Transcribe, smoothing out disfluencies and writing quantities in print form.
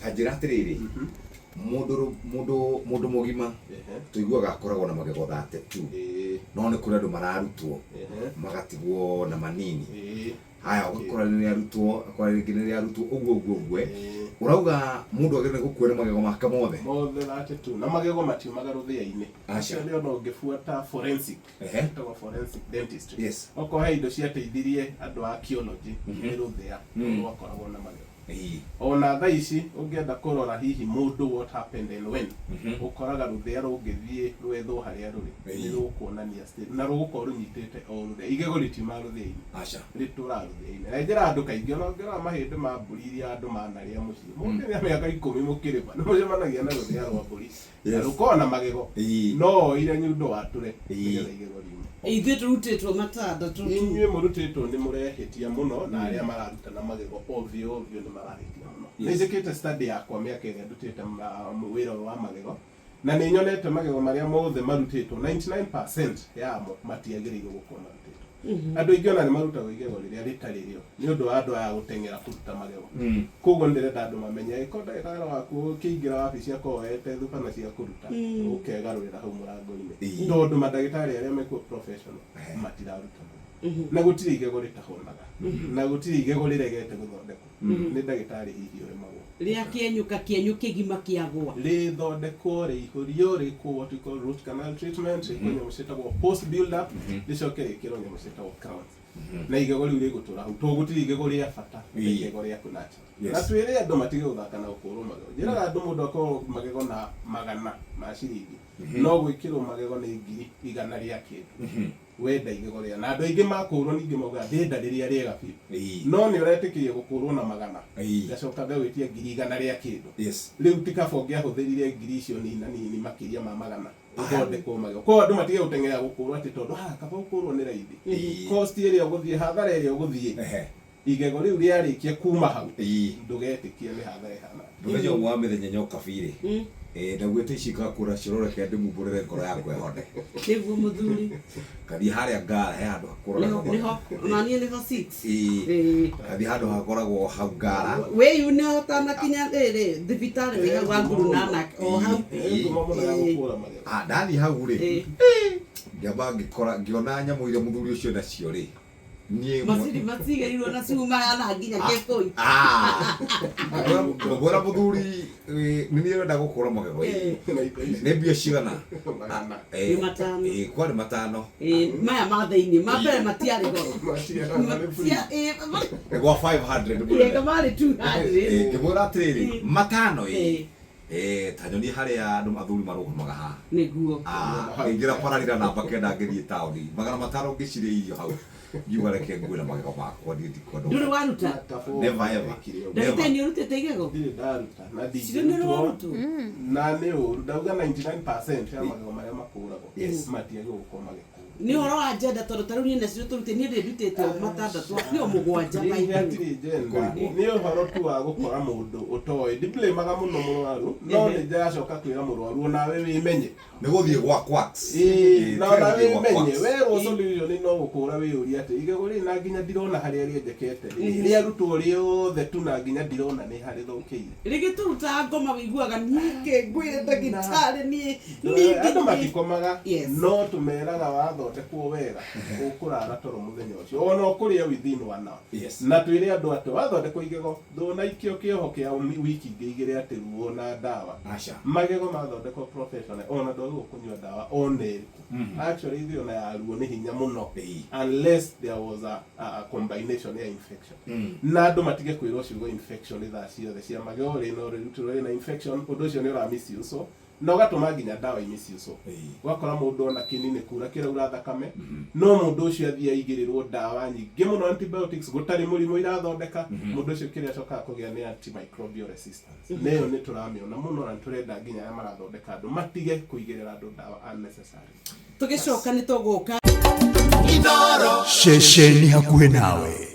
Ta njĩra atĩrĩrĩ, mũndũ mũndũ mũndũ mũgima tũiguaga akoragwo na magego 32, no nĩ kũrĩ andũ mararutwo magatigwo na manini. Haya, ũgakora nĩ arutwo, akora rĩngĩ nĩ arutwo ũguo ũguo ũguo. Ũrauga mũndũ agĩrĩire gũkua na magego make mothe? Mothe 32, na magego matiumaga rũthĩa-inĩ. Aca. Actually, ona ũngĩbuata forensic, ĩtagwo forensic dentistry, okorwo he indo ciateithirie andũ a archaeology, nĩ rũthĩa rwakoragwo na magego. Ona thaa ici ũngĩenda kũrora hihi mũndũ, what happened and when, ũkoraga rũthĩa rũngĩthiĩ rwethwo harĩa rũrĩ, nĩ rũkuonania state na rũgũkorwo rũnyitĩte o rũthĩa. Igego rĩtiumaga rũthĩa-inĩ, Aca. rĩtũraga rũthĩa-inĩ. Na njĩra andũ kaingĩ, ona ũngĩrora mahĩndĩ ma mbũri iria andũ manarĩa mũciĩ, mũngĩrĩa mĩaka 10 mũkĩrĩma, nĩ mũcemanagia na rũthĩa rwa mbũri na rũkoragwo na magego, no oire nyundo watũre nĩgetha igego riume. Ithuĩ tũrutĩtwo matandatũ tu. Inyuĩ mũrutĩtwo nĩ mũrehĩtia mũno, na arĩa mararuta na magego ovyo ovyo nĩ marahĩtia mũno. Nĩ njĩkĩte study yakwa mĩaka ĩrĩa ndutĩte wĩra ũyũ wa magego, na nĩ nyonete magego marĩa mothe marutĩtwo, 99% yamo matiagĩrĩirwo gũkorwo marutĩtwo. Andũ aingĩ ona nĩ marutagwo igego rĩrĩa rĩtarĩ rĩo nĩ ũndũ wa andũ aya gũteng'era kũruta magego. Koguo nĩ ndĩrenda andũ mamenye, angĩkorwo ndagĩtarĩ waku ũkĩingĩra wabici akorwo oete thubana cia kũruta, ũkegarũrĩra hau mũrango-inĩ, tondũ mandagĩtarĩ arĩa mekuo professional matiraruta magego. Na gũtirĩ igego rĩtahonaga, na gũtirĩ igego rĩregete gũthondekwo nĩ ndagĩtarĩ hihi ũremagwo. Rĩa kĩenyũka kĩenyũ kĩgima kĩagwa. Rĩthondekwo, rĩihũrio, rĩkwo what we call root canal treatment, rĩkwo nyamũ ciĩtagwo post build up, rĩcoke rĩkĩrwo nyamũ ciĩtagwo crowns, na igego rĩu rĩgũtũra hau, tondũ gũtirĩ igego rĩa bata ta igego rĩaku natural. Na twĩre andũ matige gũthaka na gũkũrwo magego. Njĩraga andũ mũndũ akorwo magego na magana ma ciringi, no gwĩkĩrwo magego nĩ 100,000 rĩa kĩndũ. Wenda igego rĩa, na andũ aingĩ makũrwo ningĩ maugaga ndĩrenda rĩrĩa rĩega biũ, no nĩ ũretĩkĩria gũkũrwo na magana, ngacoka ngagwĩtia 100,000 rĩa kĩndũ. Rĩu ti kaba ũngĩahũthĩrire ngiri icio nina nini makĩria ma magana ũthondekwo magego? Koguo andũ matige gũteng'era gũkũrwo atĩ tondũ ha kaba gũkũrwo nĩ raithi. Cost ĩrĩa ũgũthiĩ, hathara ĩrĩa ũgũthiĩ igego rĩu rĩarĩkia kuma hau, ndũgetĩkia nĩ hathara ĩhana atĩa. Mũthenya ũmwe wa mĩthenya nyoka birĩ, ndaugĩte ici ngakũra cioro, reke ndĩmumbũrĩre ngoro yakwa ĩhone. Nĩguo mũthuri. Ngathiĩ harĩa Ngara, he handũ hakũragwo. Nĩho nĩho ona niĩ nĩho 6. Ngathiĩ handũ hakoragwo hau Ngara. Wĩyu nĩho ũtanakinya rĩrĩ thibitarĩ wĩ hau wa Guru Nanak o hau. Ĩ ngumo mũno ya gũkũra magego. Ah, ndathiĩ hau rĩ, ngĩamba ngĩkora, ngĩona nyamũ iria mũthuri ũcio nacio rĩ, niĩ Macini macigĩrĩirwo na cuma na nginya kĩbũi. Ah, ngũmwĩra mũthuri, nĩ niĩ ũrenda gũkũra magego ĩ. Na indo ici. Nĩ mbia cigana? Magana. Nĩ 5. Kwarĩ 5. Maya ma thĩinĩ ma mbere matiarĩ goro. Matiarĩ, marĩ free. Nĩ gwa 500 Ĩĩ, marĩ 200. Ngĩmwĩra atĩrĩrĩ, 5 ĩ. Ta nyonie harĩa andũ athuri marũgamaga haha. Nĩguo. Ah, ngĩingĩra pararira namba 9 ngĩthiĩ taũni 500 ngĩcirĩa irio hau, ngiuga reke ngue na magego makwa, niĩ ndikwenda. Ndũrĩ waruta? Never ever. Ndagĩtarĩ, nĩ ũrutĩte igego? Ndirĩ ndaruta na Cirĩ nĩ ndingĩrutwo. warutwo? Na nĩ ũru, ndauga 99% ya magego marĩa makũragwo matiagĩrĩirwo gũkorwo magĩkũrwo. Nĩ ũhoro wa njenda, tondũ ta rĩu niĩ nacio tũrutĩ, niĩ ndĩ ndutĩte 6 nĩo 7. Hihi maitũ. Hatirĩ njenda, nĩ ũhoro tu wa gũkora mũndũ ũtoĩ. Ndiblĩmaga mũno mũrwaru, no nĩ ndĩracoka kwĩra mũrwaru onawe wĩmenye. Nĩ gũthiĩ gwa quacks. Na ona tiga gũthiĩ gwa wĩmenye quacks. werwo solution no gũkũra, wĩyũrie atĩ igego rĩrĩ na nginya ndirona harĩa rĩenjekete rĩ, rĩarutwo rĩothe tu na nginya ndirona nĩ harĩthũkĩire. Rĩngĩ tũrutaga ngoma, wĩiguaga niĩ kĩ ngwĩre ndagĩtarĩ niĩ niĩ Andũ matikomaga. No tũmeraga wathondekwo wega ũkũrara toro mũthenya ũcio, ona ũkũrĩa within one hour. Na twĩre andũ atĩ wathondekwo igego ndũnaikio kĩoho kĩa wiki ingĩ 2 atĩ ruo na ndawa. Aca. Magego mathondekwo professional, ona ndwagĩrĩirwo kũnyua ndawa ona ĩrĩkũ. Actually, ithuĩ ona ya ruo nĩ hinya mũno, unless there was a combination ya infection. Na andũ matige kwĩrwo ciugo infection thaa ciothe cia magego, rĩna rĩrutĩrwo rĩna infection. Ũndũ ũcio nĩ ũra misuse na ũgatũma nginya ndawa imisiũcwo. Ũgakora mũndũ ona kĩni nĩ kura kĩraura thakame, no mũndũ ũcio athiĩ aigĩrĩrwo ndawa nyingĩ mũno, antibiotics, gũtarĩ mũrimũ irathondeka. Mũndũ ũcio kĩrĩa acokaga kũgĩa nĩ antimicrobial resistance, na ĩyo nĩ tũramĩona mũno, na nĩ tũrenda nginya arĩa marathondeka andũ matige kũigĩrĩra andũ ndawa unnecessary. Tũgĩcoka nĩ tũgũka. Ceceni hakuhĩ nawe.